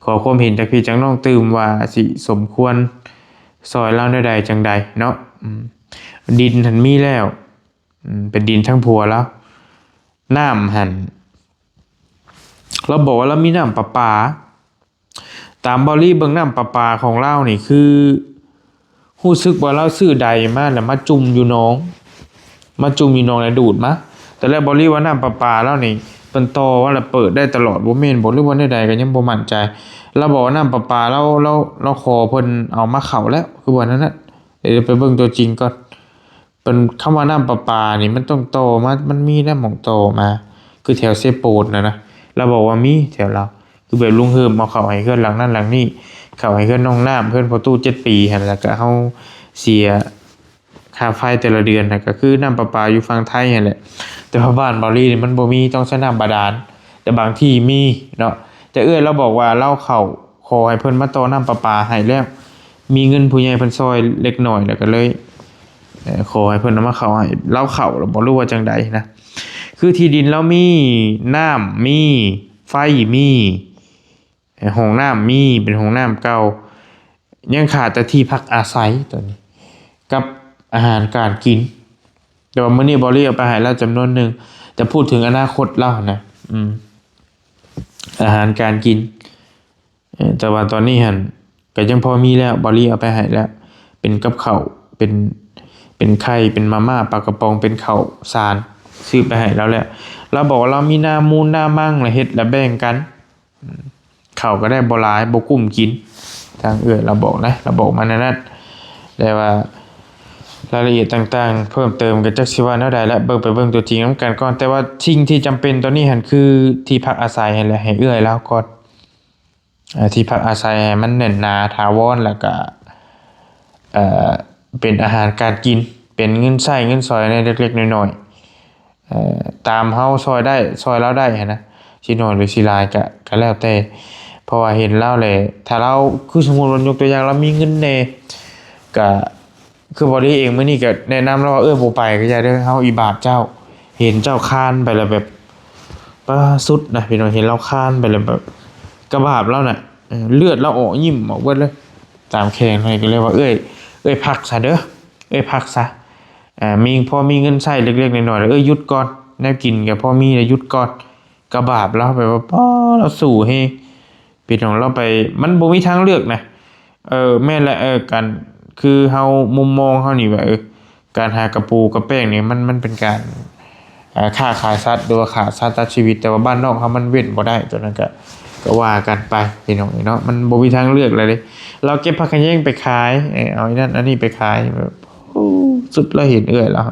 ຂໍຄວາມເຫັນຈາກພີ່ຈາກນ້ອງຕື່ມວ່າຊິສົມຄວນຊ່ອຍລາວແນວໃດຈັ່ງໃດເນາະ. ອືມ ດິນຫັ້ນມີແລ້ວ ອືມ ເປັນດິນທາງຜົວລາວ. ນ້ຳຫັ້ນ ລາວບອກວ່າລາວມີນ້ຳປະປາ. ຕາມເບົາຫຼີເບິ່ງນ້ຳປະປາຂອງລາວນີ້ ຄື ຮູ້ສຶກວ່າລາວຊື້ໃດມາແລ້ວມາຈຸ່ມຢູ່ໜອງ ມາຈຸ່ມຢູ່ໜອງແລ້ວດູດມາ. ຕອນແລກເບົາຫຼີວ່ານ້ຳປະປາລາວນີ້ເພິ່ນຕໍ່ມາແລ້ວເປີດໄດ້ຕະຫຼອດ ບໍ່ແມ່ນບໍ່ ຫຼືວ່າແນວໃດ ກໍຍັງບໍ່ໝັ້ນໃຈ. ລາວບອກວ່ານ້ຳປະປາລາວ ລາວ ລາວຂໍເພິ່ນເອົາມາເຂົ້າແລ້ວ ຄືວ່ານັ້ນນະ. ດຽວໄປເບິ່ງຕົວຈິງກ່ອນ. ເພິ່ນ ຄຳວ່ານ້ຳປະປານີ້ມັນຕ້ອງຕໍ່ມາ ມັນມີນຳໝ່ອງຕໍ່ມາ ຄືແຖວເຊໂປນນະນະ. ລາວບອກວ່າມີແຖວລາວ ຄືແບບລຸງເຮີມເອົາເຂົ້າໃຫ້ເຮືອນຫຼັງນັ້ນຫຼັງນີ້ ເຂົ້າໃຫ້ເຮືອນນ້ອງນ້ຳ ເຮືອນພໍ່ຕູ້ເຈັດປີຫັ້ນ ແລ້ວກະເຮົາເສຍຄ່າໄຟແຕ່ລະເດືອນນະ ກະຄືນ້ຳປະປາຢູ່ຝັ່ງໄທຫັ້ນແຫຼະ. ແຕ່ວ່າບ້ານເບົາຫຼີນີ້ມັນບໍ່ມີ ຕ້ອງໃຊ້ນ້ຳບາດານ ແຕ່ບາງທີ່ມີເນາະ. ແຕ່ເອື້ອຍລາວບອກວ່າລາວເຂົ້າ ຂໍໃຫ້ເພິ່ນມາຕໍ່ນ້ຳປະປາໃຫ້ແລ້ວ ມີເງິນຜູ້ໃຫຍ່ເພິ່ນຊ່ອຍເລັກນ້ອຍ ແລ້ວກໍເລີຍ ເອີ ຂໍໃຫ້ເພິ່ນເອົາມາເຂົ້າໃຫ້ ລາວເຂົ້າແລ້ວບໍ່ ຫຼືວ່າຈັ່ງໃດນະ. ຄືທີ່ດິນລາວມີ ນ້ຳມີ ໄຟມີ ເອີ ຫ້ອງນ້ຳມີ ເປັນຫ້ອງນ້ຳເກົ່າ ຍັງຂາດແຕ່ທີ່ພັກອາໄສຕອນນີ້ ກັບອາຫານການກິນ. ແຕ່ວ່າມື້ນີ້ເບົາຫຼີເອົາໄປໃຫ້ລາວຈຳນວນໜຶ່ງ ແຕ່ພູດເຖິງອະນາຄົດລາວຫັ້ນນະ ອືມ ອາຫານການກິນ ເອີ ແຕ່ວ່າຕອນນີ້ຫັ້ນກໍຍັງພໍມີແລ້ວ ເບົາຫຼີເອົາໄປໃຫ້ແລ້ວ ເປັນກັບເຂົ້າ ເປັນ ເປັນໄຂ່ ເປັນມາມ່າ ປາກະປ໋ອງ ເປັນເຂົ້າສານ ຊື້ໄປໃຫ້ລາວແລ້ວ. ລາວບອກວ່າລາວມີນາມູນນາມັງ ລະເຮັດລະແບ່ງກັນ ເຂົ້າກໍໄດ້ບໍ່ຫຼາຍ ບໍ່ກຸ້ມກິນ ທາງເອື້ອຍລາວບອກນະ ລາວບອກມາແນວນັ້ນ. ແຕ່ວ່າລາຍລະອຽດຕ່າງໆເພີ່ມເຕີມກໍຈັກຊິວ່າແນວໃດລະ ເບິ່ງໄປເບິ່ງຕົວຈິງນຳກັນກ່ອນ. ແຕ່ວ່າສິ່ງທີ່ຈຳເປັນຕອນນີ້ຫັ້ນ ຄືທີ່ພັກອາໄສຫັ້ນແຫຼະ ໃຫ້ເອື້ອຍລາວກ່ອນ. ເອີ ທີ່ພັກອາໄສໃຫ້ມັນແໜ້ນໜາຖາວອນ ແລ້ວກະ ເອີ ເປັນອາຫານການກິນ ເປັນເງິນໃຊ້ເງິນສອຍໃນເລັກໆນ້ອຍໆ ເອີ ຕາມເຮົາຊ່ອຍໄດ້ ຊ່ອຍລາວໄດ້ຫັ້ນນະ ຊິໜ້ອຍຫຼືຊິຫຼາຍກະ ກະແລ້ວແຕ່. ເພາະວ່າເຫັນລາວແຫຼະ ຖ້າລາວ ຄືສົມມຸດວ່າຍົກຕົວຢ່າງ ລາວມີເງິນແດ່ ກະ ຄືເບົາຫຼີເອງມື້ນີ້ກໍແນະນຳລາວວ່າ ເອີ ບໍ່ໄປກໍຢ່າເດີ ເຮົາອີບາດເຈົ້າ ເຫັນເຈົ້າຄານໄປແລ້ວແບບ ປາ ສຸດນະພີ່ນ້ອງ ເຫັນລາວຄານໄປແລ້ວແບບ ກະບາບລາວນະ ເອີ ເລືອດລາວອອກ ຍິ້ມອອກເບິດເລີຍ ຕາມແຂງເຮົານີ້ ກໍເລີຍວ່າ ເອື້ອຍ ເອື້ອຍພັກຊະເດີ ເອື້ອຍພັກຊະ ອ່າ ມີ ພໍມີເງິນໃຊ້ເລັກໆນ້ອຍໆ ແລ້ວ ເອື້ອຍຢຸດກ່ອນ ແນວກິນກໍພໍມີແລ້ວ ຢຸດກ່ອນ. ກະບາບລາວ ແບບວ່າ ປາ ລາວສູ້ແຮງ ພີ່ນ້ອງ ລາວໄປ ມັນບໍ່ມີທາງເລືອກນະ. ເອີ ແມ່ນແຫຼະ ເອີ ການ ຄືເຮົາ ມຸມມອງເຮົານີ້ວ່າ ເອີ ການຫາກະປູກະແປ້ງນີ້ ມັນ ມັນເປັນການ ເອີ ຄ້າຂາຍສັດ ຫຼືວ່າຂ້າສັດຕັດຊີວິດ ແຕ່ວ່າບ້ານນອກເຮົາມັນເວັ້ນບໍ່ໄດ້ ຕົວນັ້ນກະ ກະວ່າກັນໄປ ພີ່ນ້ອງເອີຍເນາະ ມັນບໍ່ມີທາງເລືອກແລ້ວເດ້. ລາວເກັບຜັກຂະແຍງໄປຂາຍ ເອີ ເອົາອັນນັ້ນອັນນີ້ໄປຂາຍ ແບບ ໂອ້ ສຸດລະ ເຫັນເອື້ອຍລາວ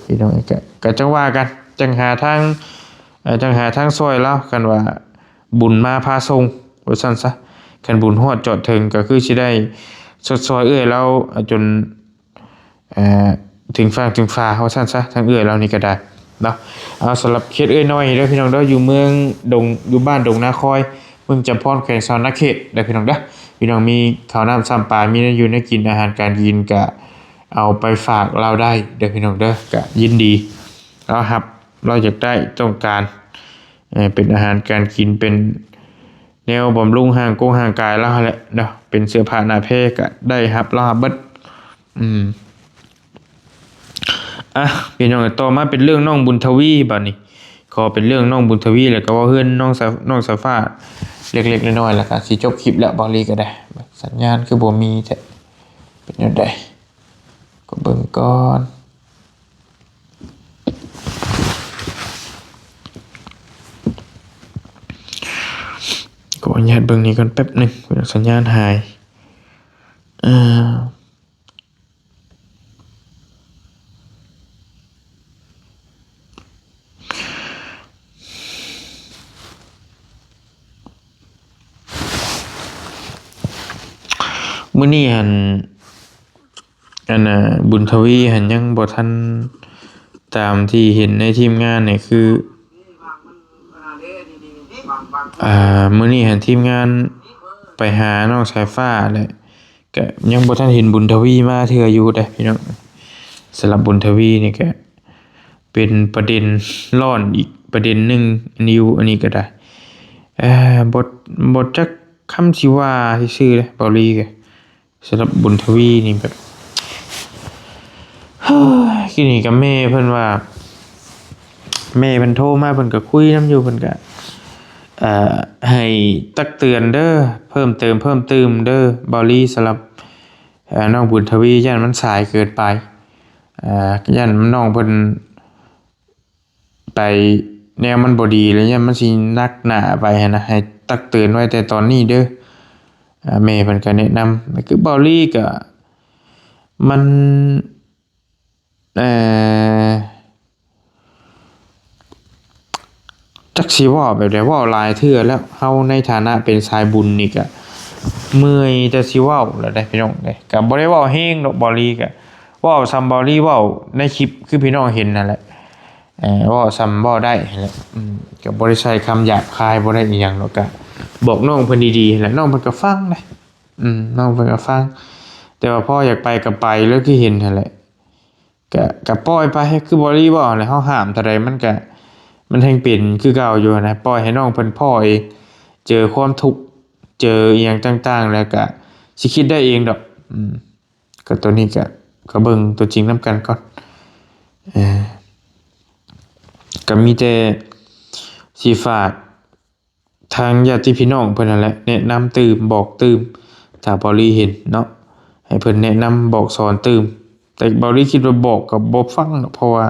ພີ່ນ້ອງເອີຍ ກະ ກະຈັ່ງວ່າກັນ ຈັ່ງຫາທາງ ເອີ ຈັ່ງຫາທາງຊ່ອຍລາວ ຄັນວ່າ ບຸນມາພາສົ່ງ ວ່າຊັ້ນຊະ. ຄັນບຸນຮອດຈອດເຖິງ ກໍຄືຊິໄດ້ຊົດຊ່ອຍເອື້ອຍລາວ ຈົນ ເອີ ເຖິງຝັ່ງເຖິງຝາ ວ່າຊັ້ນຊະ ທາງເອື້ອຍລາວນີ້ກໍໄດ້ເນາະ. ເອົາ ສຳລັບເຂດເອື້ອຍນ້ອຍເດີພີ່ນ້ອງເດີ ຢູ່ເມືອງດົງ ຢູ່ບ້ານດົງນາຄອຍ ເມືອງຈຳພອນ ແຂວງສະຫວັນນະເຂດເດີພີ່ນ້ອງເດີ. ພີ່ນ້ອງມີເຂົ້ານ້ຳຊ້ຳປາ ມີແນວຢູ່ແນວກິນ ອາຫານການກິນ ກໍເອົາໄປຝາກລາວໄດ້ເດີພີ່ນ້ອງເດີ ກໍຍິນດີ ລາວຮັບ ລາວຢາກໄດ້ ຕ້ອງການ ເອີ ເປັນອາຫານການກິນ ເປັນ ແນວບຳລຸງຮ່າງກົງຮ່າງກາຍລາວຫັ້ນແຫຼະເນາະ, ເປັນເສື້ອຜ້າໜ້າແພກໍໄດ້ຮັບ ລາວຮັບເບິດ. ອືມ ອ່ະ ພີ່ນ້ອງ, ຕໍ່ມາເປັນເລື່ອງນ້ອງບຸນທະວີບາດນີ້. ຂໍເປັນເລື່ອງນ້ອງບຸນທະວີ ແລ້ວກໍເວົ້າເຮືອນນ້ອງສາ ນ້ອງສາຟ້າເລັກໆນ້ອຍໆ ແລ້ວກໍຊິຈົບຄລິບແລ້ວ. ເບົາຫຼີກໍໄດ້ ສັນຍານຄືບໍ່ມີແທ້ ເປັນແນວໃດ? ກໍເບິ່ງກ່ອນ, ຂໍອະນຸຍາດເບິ່ງນີ້ກ່ອນແປັບໜຶ່ງ, ສັນຍານຫາຍ. ເອີ ມື້ນີ້ຫັ້ນ ອັນນ່າ ບຸນທະວີຫັ້ນຍັງບໍ່ທັນຕາມທີ່ເຫັນໃນທີມງານນີ້ ຄື ອ່າ ມື້ນີ້ຫັ້ນທີມງານໄປຫານ້ອງສາຍຟ້າແຫຼະ, ກະຍັງບໍ່ທັນເຫັນບຸນທະວີມາເທື່ອຢູ່ເດ້ພີ່ນ້ອງ. ສຳລັບບຸນທະວີນີ້ກະເປັນປະເດັນຮ້ອນອີກປະເດັນໜຶ່ງຢູ່ ອັນນີ້ກະໄດ້ ເອີ ບໍ່ ບໍ່ຈັກຄຳຊິວ່າຊື່ໆເດ້ ເບົາຫຼີກະ. ສຳລັບບຸນທະວີນີ້ແບບ ເຮີ້ຍ ກີ້ນີ້ກັບແມ່ເພິ່ນວ່າ ແມ່ເພິ່ນໂທມາ ເພິ່ນກໍຄຸຍນຳຢູ່ ເພິ່ນກໍ ເອີ ໃຫ້ຕັກເຕືອນເດີ ເພີ່ມເຕີມ ເພີ່ມຕື່ມເດີ ເບົາຫຼີ. ສຳລັບ ເອີ ນ້ອງບຸນທະວີ ຢ້ານມັນສາຍເກີນໄປ ເອີ ຢ້ານນ້ອງເພິ່ນ ໄປແນວມັນບໍ່ດີ ແລ້ວຢ້ານມັນຊິໜັກໜ້າໄປຫັ້ນນະ, ໃຫ້ຕັກເຕືອນໄວ້ແຕ່ຕອນນີ້ເດີ. ອ່າ ແມ່ເພິ່ນກໍແນະນຳ ຄືເບົາຫຼີກໍມັນ ເອີ ຈັກຊິເວົ້າແບບໃດ, ເວົ້າຫຼາຍເທື່ອແລ້ວ, ເຮົາໃນຖານະເປັນສາຍບຸນນີ້ກໍເມື່ອຍແຕ່ຊິເວົ້າແລ້ວເດ້ພີ່ນ້ອງເດ້. ກໍບໍ່ໄດ້ເວົ້າແຮງດອກ ເບົາຫຼີກໍ ເວົ້າສ່ຳເບົາຫຼີເວົ້າໃນຄລິບ ຄືພີ່ນ້ອງເຫັນນັ້ນແຫຼະ. ເອີ ເວົ້າສ່ຳເວົ້າໄດ້ຫັ້ນແຫຼະ. ອືມ ກໍບໍ່ໄດ້ໃຊ້ຄຳຫຍາບຄາຍ ບໍ່ໄດ້ອີ່ຫຍັງດອກ, ກໍບອກນ້ອງເພິ່ນດີໆຫັ້ນແຫຼະ, ນ້ອງເພິ່ນກໍຟັງເດ້. ອືມ ນ້ອງເພິ່ນກໍຟັງ ແຕ່ວ່າພໍຢາກໄປກໍໄປ ແລ້ວຄືເຫັນຫັ້ນແຫຼະ. ກະ ກະປ່ອຍໄປ ຄືເບົາຫຼີເວົ້າຫັ້ນແຫຼະ, ເຮົາຫ້າມເທົ່າໃດມັນກະ ມັນແຮ່ງເປັນຄືເກົ່າຢູ່ນະ. ປ່ອຍໃຫ້ນ້ອງເພິ່ນພໍ້ເອງ ເຈີຄວາມທຸກ ເຈີອີ່ຫຍັງຕ່າງໆ ແລ້ວກະຊິຄິດໄດ້ເອງດອກ. ອືມ ກໍໂຕນີ້ກະ ກໍເບິ່ງຕົວຈິງນຳກັນກ່ອນ. ເອີ ກໍມີແຕ່ຊິຝາກ ທາງຍາດຕິພີ່ນ້ອງເພິ່ນຫັ້ນແຫຼະ ແນະນຳຕື່ມ ບອກຕື່ມ ຖ້າເບົາຫຼີເຫັນເນາະ ໃຫ້ເພິ່ນແນະນຳບອກສອນຕື່ມ. ແຕ່ເບົາຫຼີຄິດວ່າບອກກໍບໍ່ຟັງດອກ ເພາະວ່າ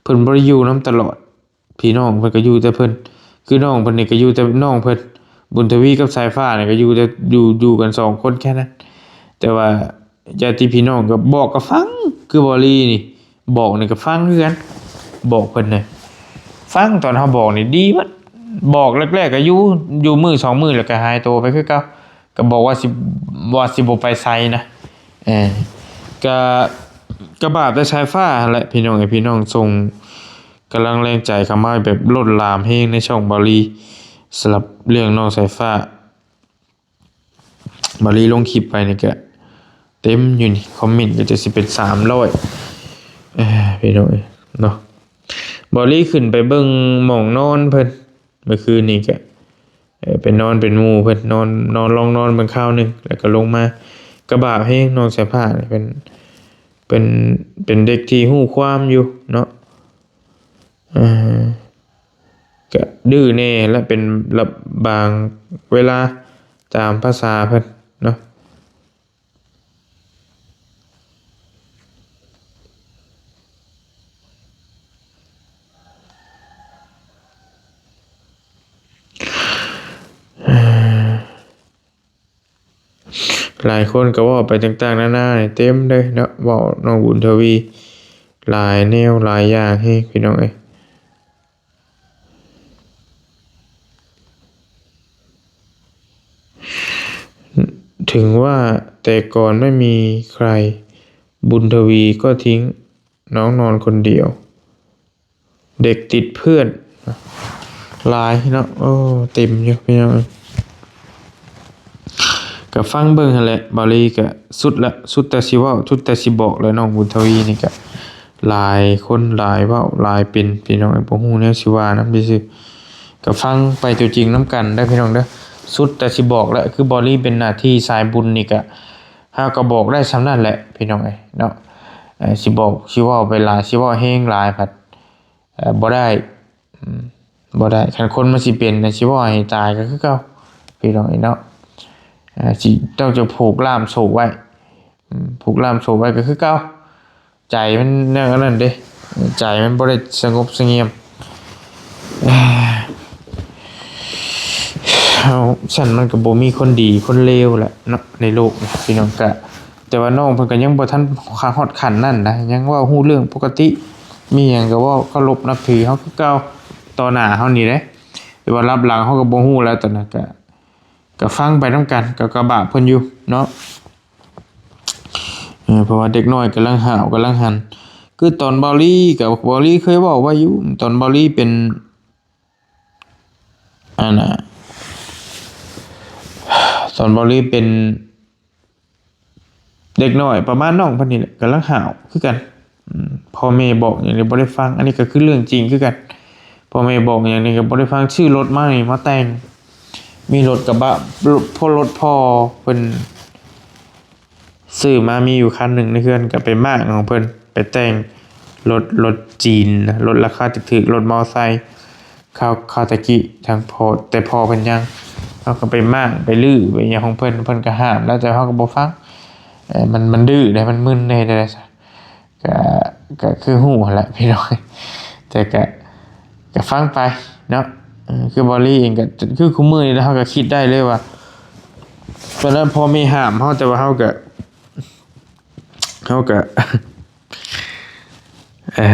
ເພິ່ນບໍ່ໄດ້ຢູ່ນຳຕະຫຼອດ, ພີ່ນ້ອງເພິ່ນກໍຢູ່ແຕ່ເພິ່ນ ຄືນ້ອງເພິ່ນນີ້ກໍຢູ່ແຕ່ນ້ອງເພິ່ນ, ບຸນທະວີກັບສາຍຟ້ານີ້ກໍຢູ່ແຕ່ ຢູ່ ຢູ່ກັນສອງຄົນແຄ່ນັ້ນ. ແຕ່ວ່າຍາດຕິພີ່ນ້ອງກໍບອກກໍຟັງ, ຄືເບົາຫຼີນີ້ ບອກນີ້ກໍຟັງຄືກັນ, ບອກເພິ່ນນະ ຟັງຕອນເຮົາບອກນີ້ດີເບິດ. ບອກແລກໆກໍຢູ່ ຢູ່ມື້ສອງມື້ ແລ້ວກໍຫາຍໂຕໄປຄືເກົ່າ, ກໍບອກວ່າຊິ ວ່າຊິບໍ່ໄປໃສນະ. ເອີ ກໍ ກໍບາບແຕ່ສາຍຟ້າຫັ້ນແຫຼະ ພີ່ນ້ອງເອີຍ. ພີ່ນ້ອງສົ່ງກຳລັງແຮງໃຈເຂົ້າມາແບບລົ້ນຫຼາມແຮງໃນຊ່ອງເບົາຫຼີ ສຳລັບເລື່ອງນ້ອງສາຍຟ້າ. ເບົາຫຼີລົງຄລິບໄປນີ້ກະເຕັມຢູ່ນີ້, ຄອມເມັນກໍຈະຊິເປັນສາມຮ້ອຍ ເອີ ພີ່ນ້ອງເອີຍເນາະ. ເບົາຫຼີຂຶ້ນໄປເບິ່ງໝ່ອງນອນເພິ່ນ ເມື່ອຄືນນີ້ກະ ເອີ ໄປນອນເປັນໝູ່ເພິ່ນ, ນອນ ນອນລອງນອນເບິ່ງຄາວໜຶ່ງ ແລ້ວກໍລົງມາ. ກະບາບແຮງ ນ້ອງສາຍຟ້າເປັນ ເປັນ ເປັນເດັກທີ່ຮູ້ຄວາມຢູ່ເນາະ. ເອີ ກະດື້ແດ່ ແລະ ເປັນລະ ບາງເວລາຕາມພາສາເພິ່ນເນາະ. ເອີ ຫຼາຍຄົນກໍເວົ້າໄປຕ່າງໆນານາ ເຕັມເລີຍເນາະ, ເວົ້ານ້ອງບຸນທະວີຫຼາຍແນວຫຼາຍຢ່າງແຮງ ພີ່ນ້ອງເອີຍ. ເຖິງວ່າແຕ່ກ່ອນໄມ່ມີໃຄ ບຸນທະວີກໍຖິ້ງນ້ອງນອນຄົນດຽວ. ເດັກຕິດເພື່ອນຫຼາຍເນາະ. ໂອ້ ເຕັມຢູ່ພີ່ນ້ອງເອີຍ. ກໍຟັງເບິ່ງຫັ້ນແຫຼະ, ເບົາຫຼີກໍສຸດລະ, ສຸດແຕ່ຊິເວົ້າ ສຸດແຕ່ຊິບອກແລ້ວ. ນ້ອງບຸນທະວີນີ້ກໍຫຼາຍຄົນຫຼາຍເວົ້າຫຼາຍເປັນ ພີ່ນ້ອງເອີຍ, ບໍ່ຮູ້ແນວຊິວ່ານຳຊື່ໆ. ກໍຟັງໄປຕົວຈິງນຳກັນເດີພີ່ນ້ອງເດີ. ສຸດແຕ່ຊິບອກແຫຼະ ຄືບ່າວລີເປັນໜ້າທີ່ສາຍບຸນນີ້ກະ ເຮົາກໍບອກໄດ້ສ່ຳນັ້ນແຫຼະພີ່ນ້ອງເອີຍເນາະ. ເອີ ຊິບອກ ຊິເວົ້າໄປຫຼາຍ ຊິເວົ້າແຮງຫຼາຍພັດ ເອີ ບໍ່ໄດ້ ອືມ ບໍ່ໄດ້. ຄັນຄົນມັນຊິເປັນນະ ຊິເວົ້າໃຫ້ຕາຍກໍຄືເກົ່າພີ່ນ້ອງເອີຍເນາະ. ເອີ ຊິ ຕ້ອງຈະຜູກລ່າມໂສ້ໄວ້ ອືມ ຜູກລ່າມໂສ້ໄວ້ກໍຄືເກົ່າ. ໃຈມັນແນວນັ້ນເດ້ ໃຈມັນບໍ່ໄດ້ສະຫງົບສະຫງຽມ. ເຮົາ ຊັ້ນມັນກໍບໍ່ມີຄົນດີຄົນເລວແຫຼະເນາະ ໃນໂລກນີ້ພີ່ນ້ອງ. ກະ ແຕ່ວ່ານ້ອງເພິ່ນກໍຍັງບໍ່ທັນຮອດຂັ້ນນັ້ນນະ ຍັງເວົ້າຮູ້ເລື່ອງປົກກະຕິ ມີຫຍັງກໍເວົ້າເຄົາລົບນັບຖືເຮົາຄືເກົ່າ ຕໍ່ໜ້າເຮົານີ້ເດ້. ແຕ່ວ່າລັບຫຼັງເຮົາກໍບໍ່ຮູ້ແລ້ວ ຕອນນັ້ນກະ ກໍຟັງໄປນຳກັນ ກໍ ກໍບາບເພິ່ນຢູ່ເນາະ. ເອີ ເພາະວ່າເດັກນ້ອຍກຳລັງຫ້າວກຳລັງຫັນ ຄືຕອນບ່າວລີ ກໍບ່າວລີເຄີຍເວົ້າໄວ້ຢູ່ ຕອນບ່າວລີເປັນ ອັນນ່າ ຕອນບ່າວລີເປັນເດັກນ້ອຍປະມານນ້ອງເພິ່ນນີ້ແຫຼະ ກຳລັງຫ້າວຄືກັນ. ອືມ ພໍ່ແມ່ບອກຫຍັງນີ້ບໍ່ໄດ້ຟັງ ອັນນີ້ກໍຄືເລື່ອງຈິງຄືກັນ. ພໍ່ແມ່ບອກຫຍັງນີ້ກໍບໍ່ໄດ້ຟັງ ຊື້ລົດມານີ້ມາແຕ່ງ ມີລົດກະບະ ລົດ ພໍລົດພໍ່ເພິ່ນ ຊື້ມາມີຢູ່ຄັນໜຶ່ງໃນເຮືອນ ກໍໄປມ້າງຂອງເພິ່ນ ໄປແຕ່ງລົດ ລົດຈີນ ລົດລາຄາຖືກໆ ລົດມໍໄຊ ຄາວ ຄາວແຕ່ກີ້ ທາງພໍ່ ແຕ່ພໍ່ເພິ່ນຍັງ ເຮົາກໍໄປມ້າງໄປຮື້ໄປຫຍັງຂອງເພິ່ນ ເພິ່ນກໍຫ້າມແລ້ວ ແຕ່ເຮົາກໍບໍ່ຟັງ. ເອີ ມັນ ມັນດື້ເດ້ ມັນມຶນເດ້ ເຮັດຈັ່ງໃດຊະ ກະ ກະຄືຮູ້ຫັ້ນແຫຼະພີ່ນ້ອງ ແຕ່ກະ ກະຟັງໄປເນາະ. ເອີ ຄືບ່າວລີເອງກະ ຄືຄູ່ມື້ນີ້ເຮົາກະຄິດໄດ້ເລີຍວ່າ ຕອນນັ້ນພໍ່ແມ່ຫ້າມເຮົາ ແຕ່ວ່າເຮົາກະ ເຮົາກະ ເອີ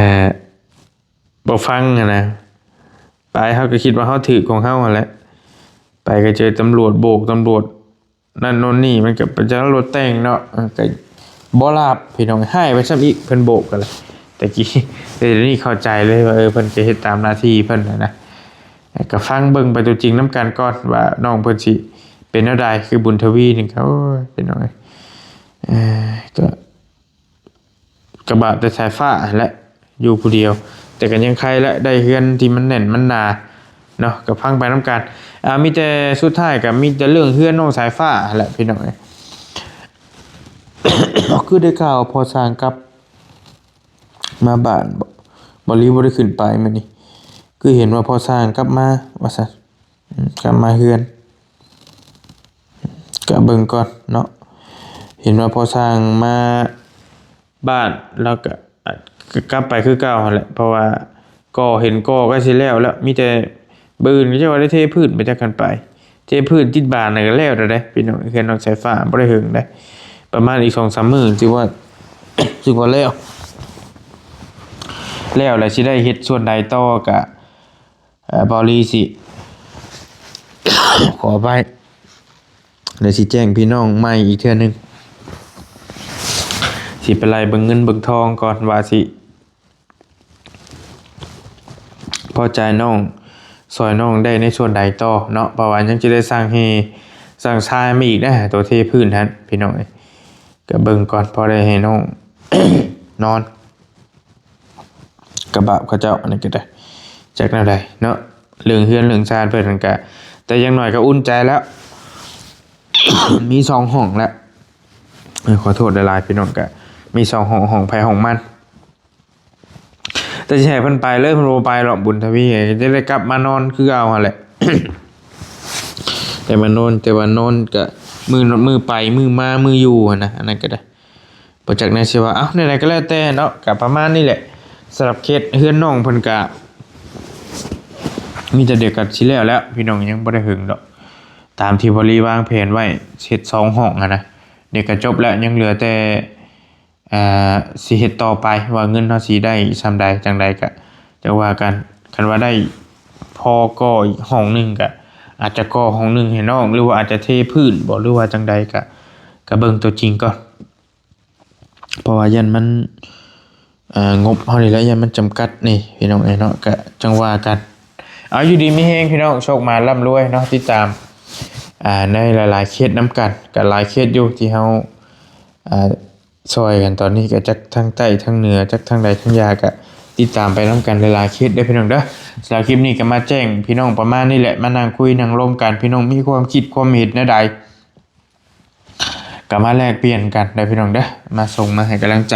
ບໍ່ຟັງຫັ້ນນະ ໄປ ເຮົາກະຄິດວ່າເຮົາຖືກຂອງເຮົາຫັ້ນແຫຼະ ໄປກະເຈີຕຳຫຼວດໂບກ ຕຳຫຼວດ ນັ້ນໂນ່ນນີ້ ມັນກໍເປັນຈັ່ງນັ້ນ ລົດແຕ່ງເນາະ ເອີ ກໍບໍ່ລາບພີ່ນ້ອງ ຮ້າຍໄປຊ້ຳອີກ ເພິ່ນໂບກກໍລະ ແຕ່ກີ້ ແຕ່ດຽວນີ້ເຂົ້າໃຈເລີຍວ່າ ເອີ ເພິ່ນກໍເຮັດຕາມໜ້າທີ່ເພິ່ນຫັ້ນນະ. ກໍຟັງເບິ່ງໄປຕົວຈິງນຳກັນກ່ອນວ່ານ້ອງເພິ່ນຊິເປັນແນວໃດ ຄືບຸນທະວີນີ້ກໍ ໂອ້ຍ ພີ່ນ້ອງເອີຍ ເອີ ກໍ ກະບາບແຕ່ສາຍຟ້າຫັ້ນແຫຼະ ຢູ່ຜູ້ດຽວ ແຕ່ກໍຍັງໄຄແຫຼະ ໄດ້ເຮືອນທີ່ມັນແໜ້ນມັນໜາເນາະ ກໍຟັງໄປນຳກັນ. ອ່າ ມີແຕ່ ສຸດທ້າຍກໍມີແຕ່ເລື່ອງເຮືອນນ້ອງສາຍຟ້າຫັ້ນແຫຼະພີ່ນ້ອງເອີຍ. ຄືໄດ້ຂ່າວພໍ່ຊ່າງກັບມາບ້ານບໍ? ບ່າວລີບໍ່ໄດ້ຂຶ້ນໄປມື້ນີ້ ຄືເຫັນວ່າພໍ່ຊ່າງກັບມາວ່າຊັ້ນ. ອືມ ກັບມາເຮືອນ ກະເບິ່ງກ່ອນເນາະ ເຫັນວ່າພໍ່ຊ່າງມາບ້ານ ລາວກະ ອາດ ກະກັບໄປຄືເກົ່າຫັ້ນແຫຼະ ເພາະວ່າກໍ່ ເຫັນກໍ່ໃກ້ຊິແລ້ວແລ້ວ ມີແຕ່ມື້ອື່ນກໍຈະວ່າໄດ້ເທພື້ນໄປ ຈັກຄັນໄປ ເທພື້ນຕິດບານນັ້ນກໍແລ້ວແລ້ວເດ້ພີ່ນ້ອງ. ເຮືອນນ້ອງສາຍຟ້າບໍ່ໄດ້ເຫິງເດ້ ປະມານອີກສອງສາມມື້ ຖືວ່າ ຖືວ່າແລ້ວ ແລ້ວແລ້ວຊິໄດ້ເຮັດສ່ວນໃດຕໍ່ກະ ເອີ ບ່າວລີຊິ ຂໍອະໄພ ແລ້ວຊິແຈ້ງພີ່ນ້ອງໃໝ່ອີກເທື່ອໜຶ່ງ ຊິໄປໄລ່ເບິ່ງເງິນເບິ່ງທອງກ່ອນວ່າຊິພໍຈ່າຍນ້ອງ ຊ່ອຍນ້ອງໄດ້ໃນສ່ວນໃດຕໍ່ເນາະ ເພາະວ່າຍັງຈະໄດ້ສ້າງແຮ່ສ້າງຊາຍມາອີກນະ ໂຕເທພື້ນຫັ້ນພີ່ນ້ອງເອີຍ. ກະເບິ່ງກ່ອນ ພໍໄດ້ໃຫ້ນ້ອງນອນ ກະບາບເຂົາເຈົ້າ ອັນນີ້ກໍໄດ້ ຈັກແນວໃດເນາະ ເລື່ອງເຮືອນເລື່ອງຊານເພິ່ນຫັ້ນກະ ແຕ່ຢ່າງໜ້ອຍກໍອຸ່ນໃຈແລ້ວ ມີສອງຫ້ອງແລ້ວ. ເອີ ຂໍໂທດຫຼາຍໆ ພີ່ນ້ອງ ກະມີສອງຫ້ອງ ຫ້ອງໃຜຫ້ອງມັນ ແຕ່ຊິໃຫ້ເພິ່ນໄປເລີຍ ເພິ່ນບໍ່ໄປດອກ ບຸນທະວີ ຈະໄດ້ກັບມານອນຄືເກົ່າຫັ້ນແຫຼະ ແຕ່ມານອນ ແຕ່ວ່ານອນກະມື້ ມື້ໄປ ມື້ມາ ມື້ຢູ່ຫັ້ນນະ ອັນນັ້ນກໍໄດ້. ບໍ່ຈັກແນວຊິວ່າ ເອົ້າ ແນວໃດກໍແລ້ວແຕ່ເນາະ ກະປະມານນີ້ແຫຼະ. ສຳລັບເຂດເຮືອນນ້ອງເພິ່ນກະ ມີແຕ່ດຽວກໍຊິແລ້ວແລ້ວ ພີ່ນ້ອງ ຍັງບໍ່ໄດ້ເຖິງດອກ ຕາມທີ່ບ່າວລີວາງແຜນໄວ້ ເຮັດສອງຫ້ອງຫັ້ນນະ ດຽວກໍຈົບແລ້ວ ຍັງເຫຼືອແຕ່ ເອີ ຊິເຮັດຕໍ່ໄປວ່າເງິນເຮົາຊິໄດ້ສ່ຳໃດ ຈັ່ງໃດກະຈັ່ງວ່າກັນ. ຄັນວ່າໄດ້ພໍກໍ່ອີກຫ້ອງໜຶ່ງ ກະອາດຈະກໍ່ຫ້ອງໜຶ່ງໃຫ້ນ້ອງ ຫຼືວ່າອາດຈະເທພື້ນບໍ ຫຼືວ່າຈັ່ງໃດ ກະ ກະເບິ່ງຕົວຈິງກ່ອນ. ເພາະວ່າຢ້ານມັນ ເອີ ງົບເຮົານີ້ແຫຼະ ຢ້ານມັນຈຳກັດນີ້ ພີ່ນ້ອງເອີຍເນາະ ກະຈັ່ງວ່າກັນ. ເອົາ ຢູ່ດີມີແຮງພີ່ນ້ອງ ໂຊກໝານລ່ຳລວຍເນາະ ຕິດຕາມ ອ່າ ໃນຫຼາຍໆເຄສນຳກັນ ກະຫຼາຍເຄສຢູ່ທີ່ເຮົາ ອ່າ ຊ່ອຍກັນ ຕອນນີ້ກະຈັກທາງໃຕ້ທາງເໜືອ ຈັກທາງໃດທາງຢາ ກະ ຕິດຕາມໄປນຳກັນຫຼາຍໆເຄສເດີພີ່ນ້ອງເດີ. ສຳລັບຄລິບນີ້ກໍມາແຈ້ງພີ່ນ້ອງປະມານນີ້ແຫຼະ ມານັ່ງຄຸຍນັ່ງລົມກັນ ພີ່ນ້ອງມີຄວາມຄິດຄວາມເຫັນແນວໃດ ກໍມາແລກປ່ຽນກັນເດີພີ່ນ້ອງເດີ ມາສົ່ງມາໃຫ້ກຳລັງໃຈ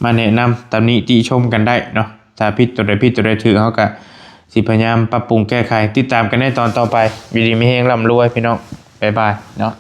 ມາແນະນຳ ຕຳໜິຕິຊົມກັນໄດ້ເນາະ. ຖ້າຜິດຕົວໃດຜິດ ຕົວໃດຖືກ ເຮົາກໍຊິພະຍາຍາມປັບປຸງແກ້ໄຂ. ຕິດຕາມກັນໃນຕອນຕໍ່ໄປ. ຢູ່ດີມີແຮງ ລ່ຳລວຍພີ່ນ້ອງ ບາຍບາຍເນາະ.